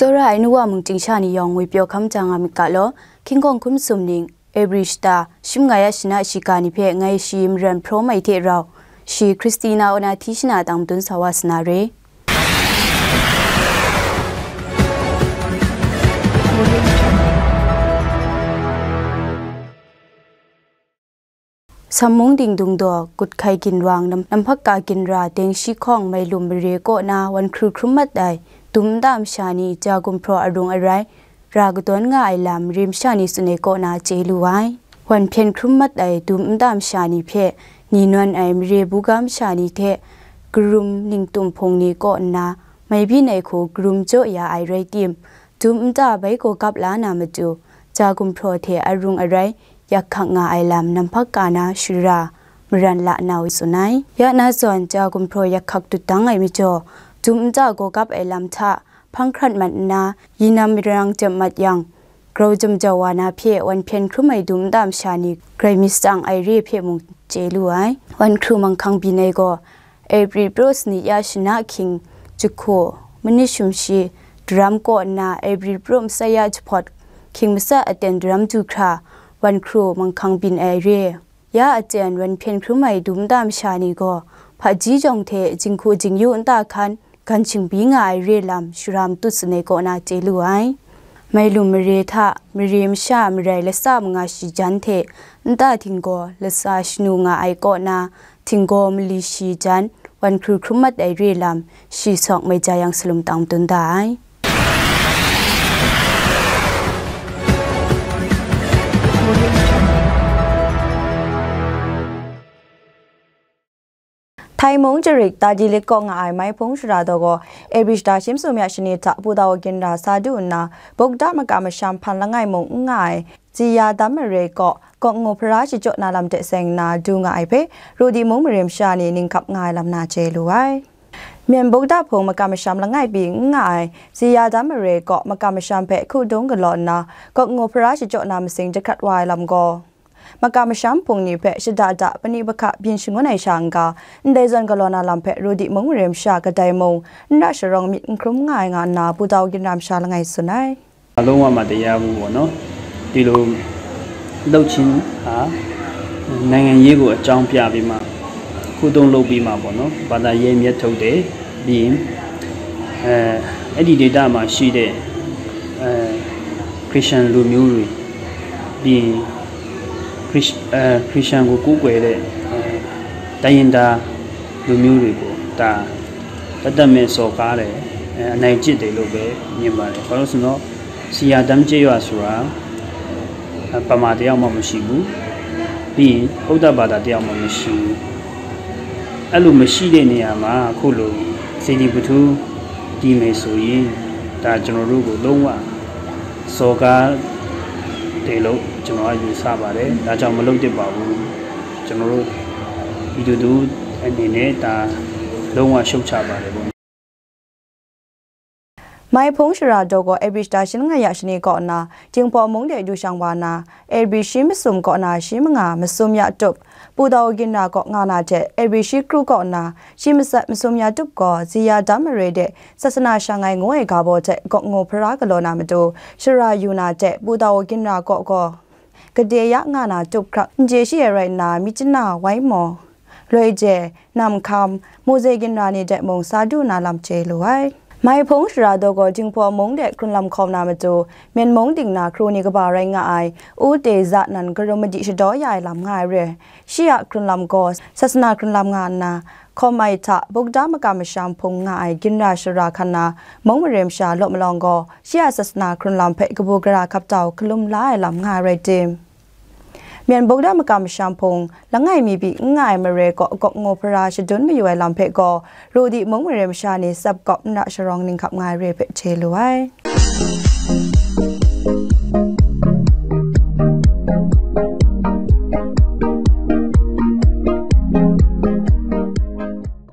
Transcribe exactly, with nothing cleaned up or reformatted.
Tsawra ai nu wa mung chyingsha ni yawng ngwipyaw hkam ja nga myit ga law, hkying hkawng hkum sum ning, Abri shata, shim nga ya shana shiga ni hpe ngai shi maran hpraw mai hte rau, shi Christina Onati shana tang madun sa wa sa na re. Sammung dingdung daw, Kuthkai ginwang nam-, namhpaka ginra deng shi hkawng Mailum mare kaw na wan hkru hkrum mat ai dum nta masha ni ja gumhpraw arung arai, ra kadawn nga ai lam mare masha ni tsun ai kaw na chye lu ai. Wan hpyen hkrum mat ai dum nta masha ni hpe ni nawn ai mare buga masha ni hte karum ningtum hpung ni kaw nna mai byin ai hku karum jaw ya ai rai tim, dum nta bai gaw gap la na matu, ja gumhpraw hte arung arai, yak hkak nga ai lam namhpaka na shara maran la na u tsun ai. Ya na zawn, ja gumhpraw yak hkak dut dang ai majaw, dum nta gaw gap ai lam hta hpang hkrat mat nna, yinam mirang jam mat yang, grau jam jau wa na hpe wan hpyen hkrum ai dum nta masha ni grai myit tsang ai re hpe mung chye lu ai. Wan hkru manghkang byin ai gaw, Abri praw sanit ya shana hkying jahku, manit shumshi daram kaw nna Abri praw masat ya jahpawt hkying matsat aten daram du hkra, wan hkru manghkang byin ai re. Ya aten wan hpyen hkrum ai dum nta masha ni gaw, hpaji jawng hte jinghku jingyu nta hkan gan shingbi nga ai re lam shara matut tsun ai kaw na chye lu ai. Mailum mare hta mare masha marai latsa manga shi jan hte nta htinggaw latsa shanu nga ai kaw na, htinggaw mali shi jan wan hkru hkrum mat ai re lam shi sawk mai ja yang salum tang dun da ai. Thai mung jarik Tadilik kaw nga ai Mai Hpung Shara daw gaw, Abri shata shim sum ya shani hta Budaw ginra sa du nna, Bukda maka masham hpan langai mung n nga ai, Ziya dam mare kaw, Gawk Ngu Hpara shachyaw na lam hte seng nna du nga ai hpe, Rudi mung mare masha ni ning hkap nga ai lam na chye lu ai. Myen Bukda hpung maka masham langai pyi n nga ai, Ziya dam mare kaw maka masham hpe hkudung galaw nna, Gawk Ngu Hpara shachyaw na masing jahkrat wa ai lam gaw, maka masham hpung ni hpe shada da pani bahka byin shangun ai sha n-ga, ndai zawn galaw na lam hpe Rudi mung mare masha kadai mung, n ra sharawng myit n hkrum nga ai nga nna, Budaw ginra masha langai tsun ai. လုံးဝမတရားဘူးပေါ့နော်။ ဒီလိုလုပ်ခြင်းဟာနိုင်ငံရေးကိုအကြောင်းပြပြီးမှခုတုံးလုပ်ပြီးမှပေါ့နော်။ ဘာသာရေးအမျက်ထုတ်တယ်။ ပြီးရင်အဲအဲ့ဒီဒေသမှာရှိတဲ့အဲခရစ်ယာန်လူမျိုးတွေပြီးရင်ခရစ်အဲခရစ်ယာန်ကိုကိုးကွယ်တဲ့အဲတိုင်းရင်းသားလူမျိုးတွေကိုဒါတတ်တတ်မဲ့စော်ကားတယ်။ အဲအနိုင်ကျင့်တယ်လို့ပဲမြင်ပါတယ်။ ဘာလို့လဲဆိုတော့ စီယာတမ်းကျေးရွာဆိုတာဗမာတယောက်မှမရှိဘူး။ ပြီးရင်ဗုဒ္ဓဘာသာတယောက်မှမရှိဘူး။ အဲ့လိုမရှိတဲ့နေရာမှာအခုလိုစီတီပထူတည်မယ်ဆိုရင်ဒါကျွန်တော်တို့ကိုလုံးဝစော်ကားတယ်လို့ကျွန်တော်ကယူဆပါတယ်။ ဒါကြောင့်မလုပ်သင့်ပါဘူး။ ကျွန်တော်တို့ပြည်သူတွေအနေနဲ့ဒါလုံးဝရှုတ်ချပါတယ်ပေါ့။ Mai Hpung Shara daw gaw Abri shata shin nga ya shani kaw nna, Jinghpaw mung de du shang wa na, Abri shi masum kaw na shi manga masum ya tup, Budaw ginra kaw nga na hte Abri shi kru kaw na shi matsat masum ya tup gaw, Ziya dam mare de sasana shang ai ngu ai ga baw hte Gawk Ngu Hpara galaw na matu, shara yu na hte Budaw ginra kaw gaw, gade ya nga na tup hkrak n je shi ai rai nna, Myitkyina, Waimo, Loije, Namhkam, Moze ginra ni de mung sa du na lam chye lu ai. Mai Hpung Shara daw gaw Jinghpaw mung de hkrun lam hkawm na matu, Myen mung ting na hkru ni kaba rai nga ai, U Te Za nan karum madi shadaw ya ai lam nga ai re. Shi a hkrun lam gaw, sasana hkrun lam nga nna, hkawm ai hta, Bukda maka masham hpung nga ai ginra shara hkan na, mung mare masha law malawng gaw, shi a sasana hkrun lam hpe kabu gara hkap tau hkalum la ai lam nga ai rai tim, Myen Bukda maka masham hpung langai mi pyi n nga ai mare kaw Gawk Ngu Hpara shadun mayu ai lam hpe gaw, Rudi mung mare masha ni tsap kawp n ra sharawng ning hkap nga ai re hpe chye lu ai.